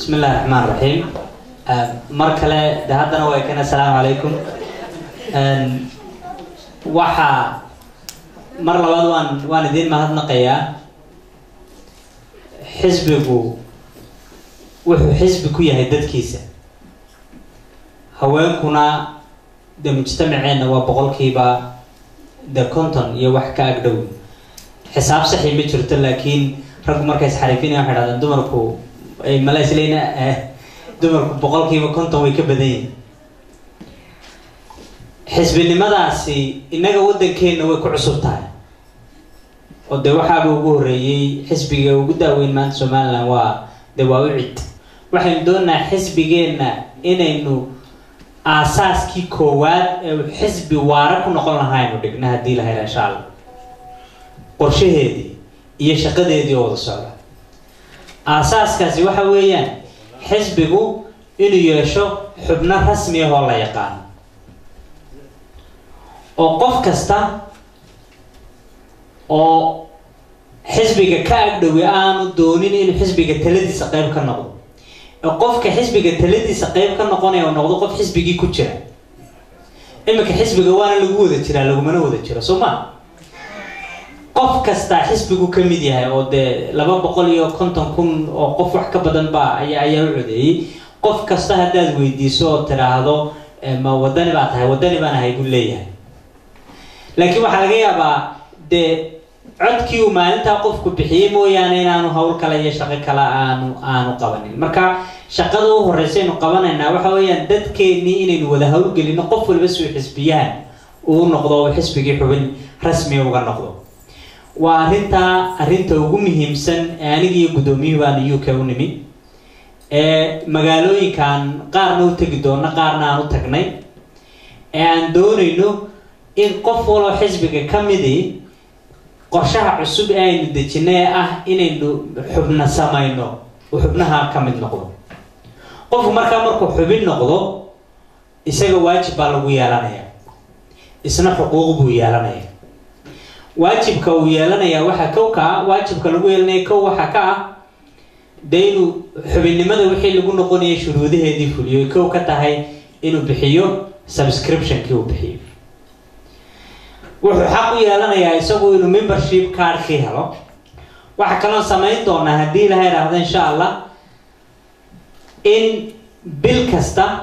Bismi illahi raxmaan raxiim. Mar kale de haddana way kan. Assalaamu calaykum. Waxaa mar labaad waan idiin mahadnaqayaa. Xisbigu wuxuu xisbi ku yahay dadkiisa. Haweenkuna de mujtamaceenna waa 50% iyo wax ka agdhow. Xisaab saxi ma jirto, laakiin raggu markay isxariifinaya waxay dhahdaan dumarku ay mala isleyna, dumarku 50% way ka badan yihin. Xisbinimadaasi innaga waddankeenna way ku cusub tahay, oo dee waxaaba ugu horreeyey xisbiga ugu daaweyn maanta Somaliland waa de waa UCID. Waxaynu doonaynaa xisbigeenna inaynu aasaaskii koowaad ee xisbi waara ku noqon lahaynu dhigna, haddii la hela, insha Allah, qorshaheedii iyo shaqadeedii oo wada socda. Aasaaskaasi waxa weeyaan xisbigu inuu yeesho xubno rasmi ah oo la yaqaano, oo qof kasta oo xisbiga ka agdhowi aanu doonin inuu xisbiga taladiisa qeyb ka noqdo. Qofka xisbiga taladiisa qeyb ka noqonaya oo noqdo qof xisbigii ku jira. Iminka xisbiga waana lagu wada jiraa, lagumana wada jiro, soo ma? Qof kastaa xisbigu ka mid yahay, oo dee 250,000 oo qof wax ka badan baa ayaa u codeeyey. Qof kasta haddaad weydiiso oo tidhaahdo, "Ma Wadani baa tahay?" "Wadani baan ahay," buu leeyahay. Laakiin waxaa laga yaabaa dee codkii uu maalintaa qofku bixiyey mooyaane inaanu hawl kale iyo shaqo kale aanu qabanin. Marka shaqada u horeysa aynu qabanaynaa waxa weeyaan dadkeennii inaynu wada hawlgelino, qof walba si uu xisbiyahan uu noqdo oo xisbigii xubin rasmiya uga noqdo. Waa arrintaa arrinta ugu muhiimsan ee aniga iyo guddoomiyuhu baanu UK u nimi, ee magaalooyinkaan qaarna u tegi doono, qaarna aan u tagnay, ee aan doonayno in qof waloo xisbiga ka midii qorshaha cusub ee aynu dejinay ee ah inaynu xubno samayno uu xubnaha ka mid noqdo. Qofku markaa markuu xubin noqdo, isaga waajib baa lagu yeelanaya, isna xuquuq buu yeelanaya. Waajibka uu yeelanayaa waxaa kow ka ah, waajibka lagu yeelanaya kow waxaa ka ah dee inuu xubinnimada wixii lagu noqonayay shuruudaheedii fuliyo, kow ka tahay inuu bixiyo subscription-kii uu bixiyo. Wuxuu xaq u yeelanayaa isagu inuu membership card-kii helo. Waxaa kaloo samayn doonaa, haddii Ilaha idhaahdo, insha Allah, in bil kasta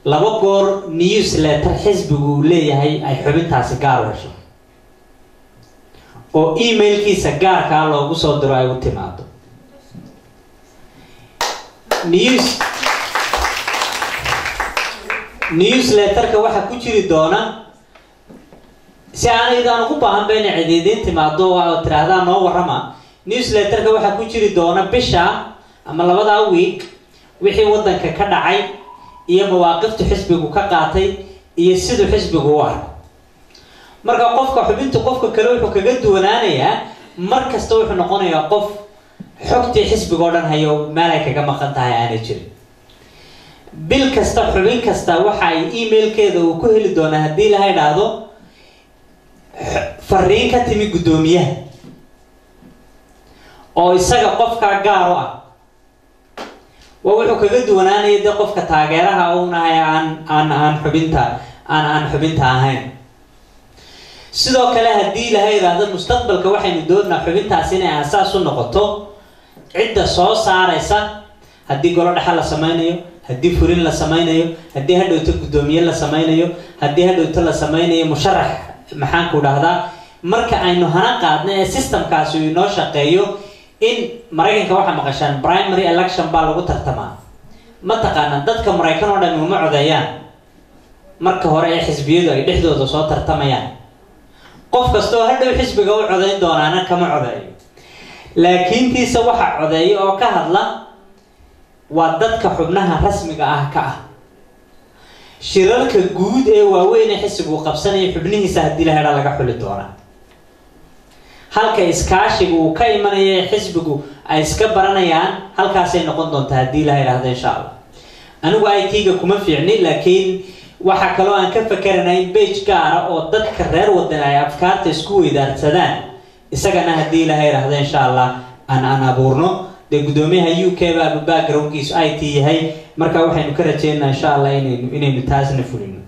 laba goor newsletter xisbigu uu leeyahay ay xubintaasi gaar u hesho, oo email-kiisa gaarkaa loogu soo diro, ay u timaado newsletter-ka. Waxaa ku jiri doona, si aanaydan ugu baahan ba inay cidiidiin timaado oo tiraahdaa "Noo warrama", newsletter-ka waxaa ku jiri doona bisha ama labadaa week wixii waddanka ka dhacay iyo mawaaqiftu xisbigu ka qaatay iyo siduu xisbigu u arko. Marka qofka xubintu qofka kale wuxuu kaga duwanaanayaa, mar kasta wuxuu noqonayaa qof xogtii xisbiga oo dhan hayo, meel ay kaga maqan tahay aanay jirin. Bil kasta xubin kasta waxa ay email-keeda uu ku heli doonaa, haddii laha idhaahdo, fariin ka timi guddoomiyaha oo isaga qofkaa gaar u ah. Waa wuxuu kaga duwanaanaya dee qofka taageeraha unahay aan xubinta aan xubinta ahayn. Sidoo kale, haddii laha yidhaahdo, mustaqbalka waxaynu doonaa xubintaas inay aasaas u noqoto cidda soo saaraysa haddii golo dhexe la sameynayo, haddii furin la sameynayo, haddii hadhowto guddoomiye la sameynayo, haddii hadhowto la sameynayo musharax. Maxaan ku dhahdaa, marka aynu hana qaadno ee system-kaasi uu inoo shaqeeyo, in Maraykanka waxaa maqashaan primary election baa lagu tartamaa. Ma taqaanaa, dadka Maraykan oo dhan uma codeeyaan marka hore ee xisbiyadu ay dhexdooda soo tartamayaan. Qof kastoo hadhow xisbiga u codayn doonaana kama codeeyo, laakiin tiise waxa codeeya oo ka hadla waa dadka xubnaha rasmiga ah ka ah. Shirarka guud ee waaweyn ee xisbigu qabsanaya xubnihiisa, haddii la hedhaa, laga xuli doonaa. Halka iskaashiga uu ka imanaya ee xisbigu ay iska baranayaan halkaasay noqon doontaa, haddii la idhaahdo, insha Allah. Anigu IT-ga kuma fiicni, laakiin waxaa kaloo aan ka fakeranay in page gaara oo dadka reer Wadan ay afkaarta isku weydaarsadaan isagana, haddii ilaha idhaahdo, insha Allah, aan abuurno. Dee guddoomiyaha UK baaba backgroundkiisu IT yahay. Marka waxaynu ka rajeynaa, insha Allah, inaynu taasna fulino.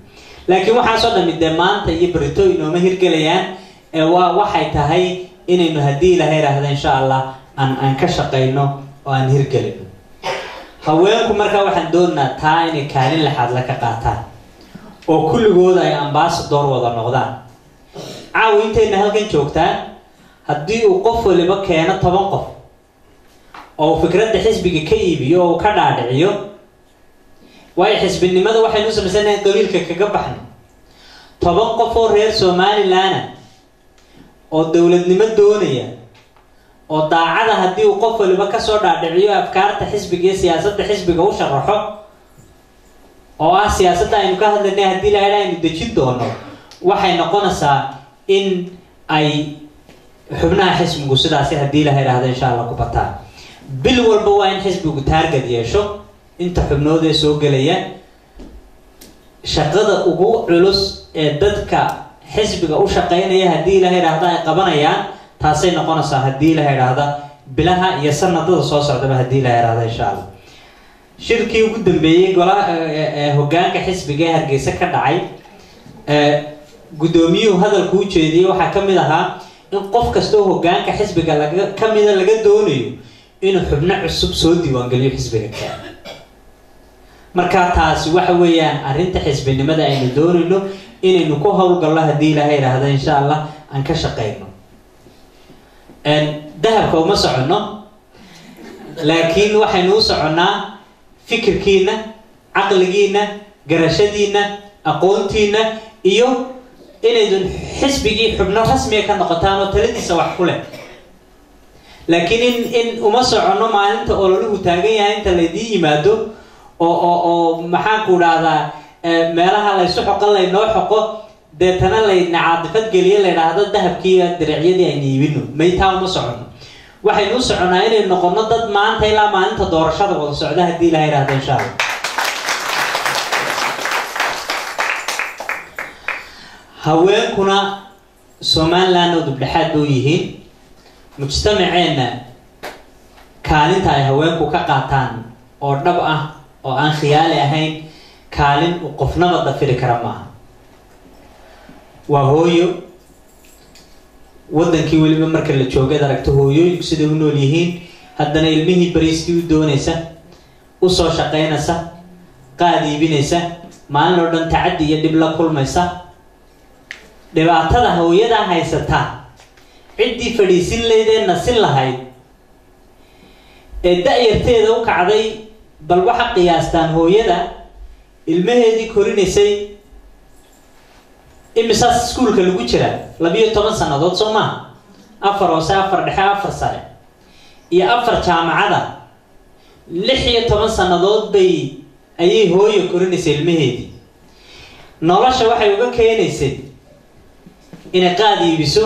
Laakiin waxaasoo dhami dee maanta iyo berito inooma hirgelayaan, ee waa waxay tahay inaynu, haddii Ilahay idhaahda, insha Allah, aan ka shaqayno oo aan hirgelino. Haweenku markaa waxaan doonaynaa taa inay kaalin lixaad la ka qaataan oo kulligood ay ambassador wada noqdaan. Caawa intayna halkan joogtaan, haddii uu qof waliba keeno 10 qof oo fikradda xisbiga ka iibiyo oo uu ka dhaadhiciyo, waayo xisbinimada waxaynu u samaysanahay qabiilka kaga baxno. 10 qof oo reer Somaliland oo dowladnimo doonaya oo daacada, haddii uu qof waliba kasoo dhaadhiciyo afkaarta xisbiga iyo siyaasadda xisbiga u sharaxo, oo ah siyaasadda aynu ka hadlaynay, haddii la idhaa aynu dejin doono, waxay noqonaysaa in ay xubnaha xisbigu sidaasi, haddii la idhaahdo, insha Allah, ku bataan. Bil walba waa in xisbigu target yeesho inta xubnood ee soo gelaya. Shaqada ugu culus ee dadka xisbiga u shaqeynaya, haddii Ilaha idhaahda, ay qabanayaan taasay noqonaysaa, haddii Ilaha idhaahda, bilaha iyo sanadada soo socdaba, haddii Ilaha idhaahda, insha Allah. Shirkii ugu dambeeyey golaha hogaanka xisbiga ee Hargeysa ka dhacay, guddoomiyuhu hadalku u jeediyey waxaa ka mid ahaa in qof kasta oo hogaanka xisbiga laga kamida laga doonayo inuu xubno cusub soo diiwaangeliyo xisbiga keena. Marka taasi waxa weeyaan arrinta xisbinimada aynu doonayno inaynu ku howlgallo, haddii Ilaahay idhaahda, insha Allah, aan ka shaqeyno. Dahabka uma soconno, laakiin waxaynu u soconnaa fikirkiina, caqligiina, garashadiina, aqoontiina iyo inaydun xisbigii xubno rasmiga ka noqotaan oo taladiisa wax ku leh. Laakiin in uma soconno maalinta ololuhu taagan yahay inta laydiin yimaado oo maxaan ku dhahdaa, meelaha laysu xoqo, laynoo xoqo, deetana layna caadifad geliyo, la idhaahdo dahabkii iyo diricyadii aynu iibino. Maytaa uma soconno. Waxaynu u soconnaa inaynu noqono dad maanta ilaa maalinta doorashada wada socda, haddii Ilaha idhahdo, insha Allah. Haweenkuna Somaliland oo dubdhexaad bau yihiin mujtamaceenna. Kaalinta ay haweenku ka qaataan oo dhab ah oo aan khiyaali ahayn, kaalin uu qofnaba dafiri kara maaha. Waa hooyo waddankii weliba marka la joogaad aragto hooyooyinku siday u nool yihiin, haddana ilmihii bariiskii u doonaysa, usoo shaqaynaysa, qaad iibinaysa, maalin oo dhan tacaddi iyo dhib la kulmaysa. Dhibaatada hooyadaa haysataa, ciddii fadhiisin laydee nasin lahayd ee da-yarteeda u kacday, bal waxa qiyaastaan hooyada ilmaheedii korinaysay. Imisaas iskuulka lagu jira? 12 sannadood, soo maha? Afar hoose, afar dhexe, afar sare iyo afar jaamacada, 16 sannadood bay ayay hooyo korinaysay ilmaheedii. Nolosha waxay uga keenaysay inay qaad iibiso,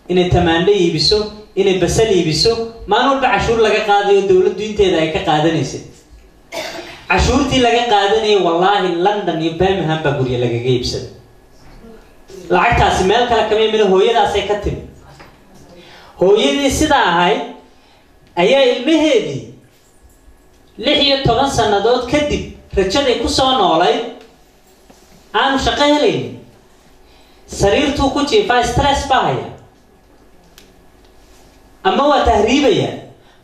inay tamaandho iibiso, inay basal iibiso, maalin walba cashuur laga qaadayo, dowladdu inteeda ay ka qaadanaysay. Cashuurtii laga qaadanayay, wallaahi, London iyo Birmingham baa gurya lagaga iibsaday. Lacagtaasi meel kale kama imina, hooyadaasay ka timi. Hooyadii sidaa ahayd ayaa ilmaheedii 16 sannadood kadib rajaday kusoo noolayd aanu shaqo helaynin, sariirtuu ku jiifaa, stress baa haya ama waa tahriibaya.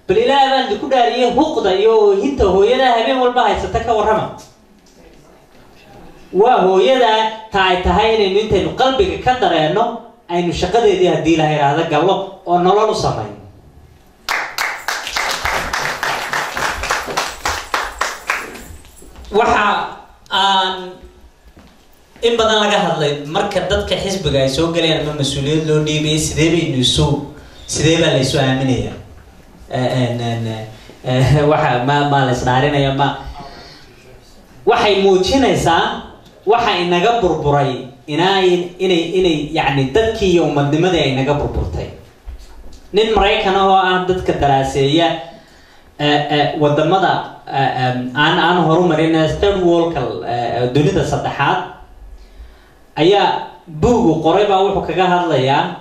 Bal Ilaah baan idinku dhaariyey, huqda iyo oohinta hooyadaa habeen walba haysata ka warrama. Waa hooyadaa ta ay tahay inaynu intaynu qalbiga ka dareenno aynu shaqadeedii, haddii Ilaha idhaahdo, gallo oo nolol u samayno. Waxa aan in badan laga hadlay marka dadka xisbiga ay soo gelayaan ama mas-uuliyad loo dhiibayay, sidee baynu isu sidee baa la isu aaminaya? Waxa ma la isdhaarinaya? Ma waxay muujinaysaa waxa inaga burburay inay yacni dadkii iyo umadnimadii ay naga burburtay. Nin Maraykan oo ah dadka daraaseeya wadamada aan horumarin, third worldka, dunida saddexaad, ayaa buugu qoray baa wuxuu kaga hadlayaa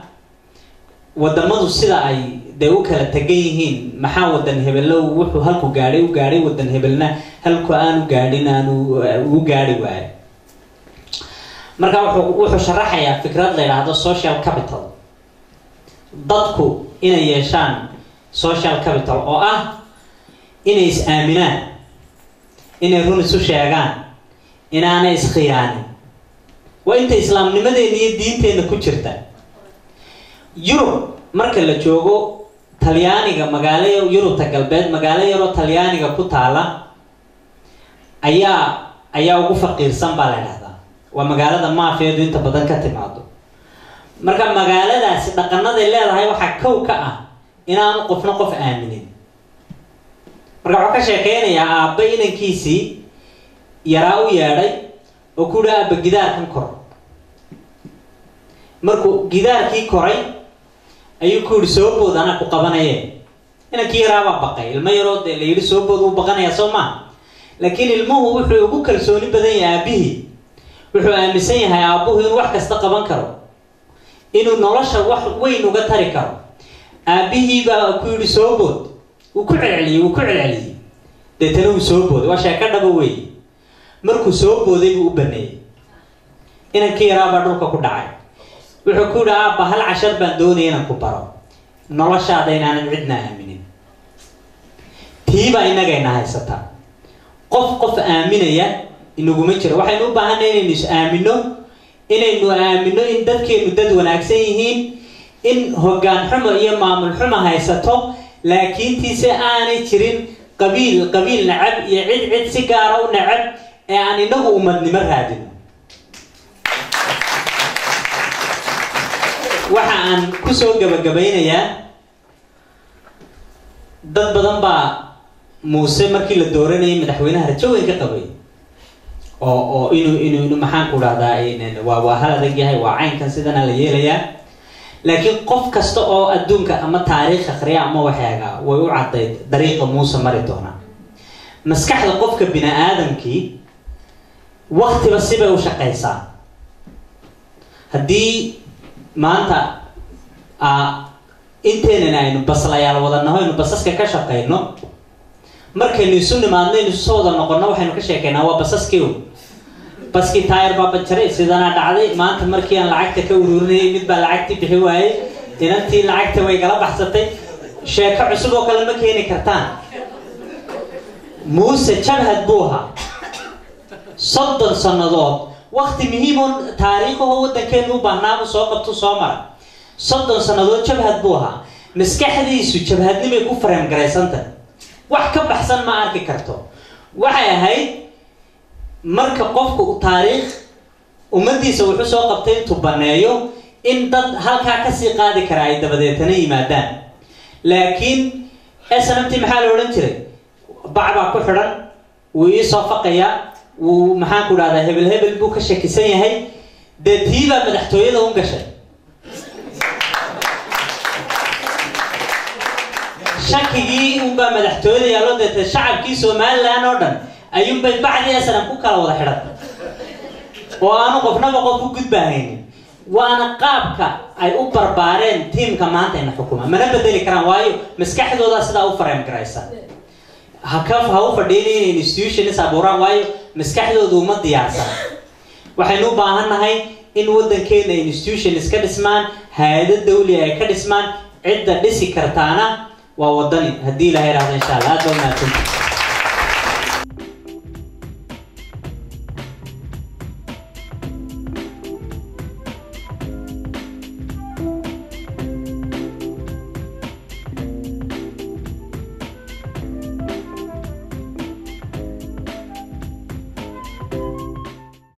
wadamadu sida ay dee u kala tegan yihiin? Maxaa wadan hebello wuxuu halku gaadhay u gaadhay, wadan hebelna halku aanu gaadhin aanu ugu gaadhi waayo? Marka wuxuu sharaxayaa fikrad la yidhaahdo social capital, dadku inay yeeshaan social capital oo ah inay is aaminaan, inay run isu sheegaan, inaanay iskhiyaanin. Waa inta islaamnimadeena iyo diinteenna ku jirta. Yurub marka la joogo, Talyaaniga, magaalo Yurubta Galbeed, magaalo yaroo Talyaaniga ku taala ayaa ugu faqiirsan baa la dhahdaa. Waa magaalada maafiyadu inta badan ka timaado. Marka magaaladaasi dhaqanaday leedahay waxaa kow ka ah inaanu qofna qof aaminin. Marka wuxuu ka sheekeynayaa aabba inankiisii yaraa u yeedhay oo ku yihi: "Aabba, gidaarkan kor." Markuu gidaarkii koray ayuu ku yihi: "Soo bood, anaa ku qabanaye." Inankii yaraabaa baqay. Ilmo yaroo dee la yidhi "Soo bood" wuu baqanayaa, soo maa? Laakiin ilmuhu wuxuu ugu kalsooni badan yahay aabbihii. Wuxuu aaminsan yahay aabbuhu inuu wax kasta qaban karo, inuu nolosha wax weyn uga tari karo. Aabbihii baa ku yidhi: "Soo bood." Wuu ku celceliyey, wuu ku celceliyey, deetana wuu soo booday. Waa sheeko dhaba weeye. Markuu soo booday buu u baneeyey. Inankii yaraabaa dhulka ku dhacay. Wuxuu ku yidhi: "Aabba, hal cashar baan doonaya inaan ku baro: noloshaada inaanad cidna aaminin." Tiibaa innagayna haysataa. Qof qof aaminaya inaguma jiro. Waxaynu u baahanay inaynu is aamino, inaynu aamino in dadkeenu dad wanaagsan yihiin, in hoggaan xumo iyo maamul xumo haysato, laakiin tiise aanay jirin qabiil qabiil nacab iyo cid cid si gaara u nacab, ee aan inagu umadnimo raadino. Waxa aan kusoo gabagabaynayaa, dad badan baa Muuse markii la dooranayay madaxweynaha rajo weyn ka qabay oo inuu maxaan ku dhahdaa, waa hal adag yahay, waa caynkan, sidana la yeelayaa. Laakiin qof kasta oo adduunka ama taariikh akhriya ama waxeega way u caddayd dariiqa Muuse mari doonaa. Maskaxda qofka bini aadamkii waktiba sibay u shaqaysaa. Haddii maanta inteenan aynu baslayaal wadanaho, aynu basaska ka shaqayno, markaynu isu nimaadno, aynu isu soo wada noqonno, waxaynu ka sheekaynaa waa basaskii. Baskii taayir baa bajaray, sidanaa dhacday maanta, markii aan lacagta ka ururinayay mid baa lacagtii bixi waayey, inantii lacagta way gala baxsatay. Sheeko cusub oo kale ma keeni kartaan. Muuse jabhad buu ahaa 30 sannadood. Wakti muhiim oo taariikhaho waddankeenu u baahnaabuu soo qabtu, soo mara. 30 sannadood jabhad buu ahaa. Maskaxdiisu jabhadnimay ku frame garaysantah, wax ka baxsan ma arki karto. Waxay ahayd marka qofku taariikh ummaddiisa wuxuu soo qabtay intuu baneeyo in dad halkaa kasii qaadi kara ay dabadeetana yimaadaan. Laakiin SNMT maxaa la odhan jiray? Bac baa ku xidhan, wuu iisoo faqayaa, wuu maxaan ku dhahdaa, hebel hebel buu ka shakisan yahay. Dee tii baa madaxtooyada un gashay. Shakigii unbaa madaxtooyada yaallo. Deetee shacabkii Somaliland oo dhan ayuunbay bacdii SNM ku kala wada xidhatay oo aanu qofnaba qof u gudbaahaynin. Waana qaabka ay u barbaareen tiimka maanta ina xukuma. Mana bedeli karaan, waayo maskaxdoodaa sidaa u frame garaysa. Haka ha u fadhiina inay institutions abuuraan, waayo maskaxdoodu uma diyaarsan. Waxaynu u baahan nahay in waddankeena institutions ka dhismaan, hay-ado dawli ay ka dhismaan. Cidda dhisi kartaana waa Wadani, haddii Ilahay ihahdo, insha Allah. Aad baa umahadsanti.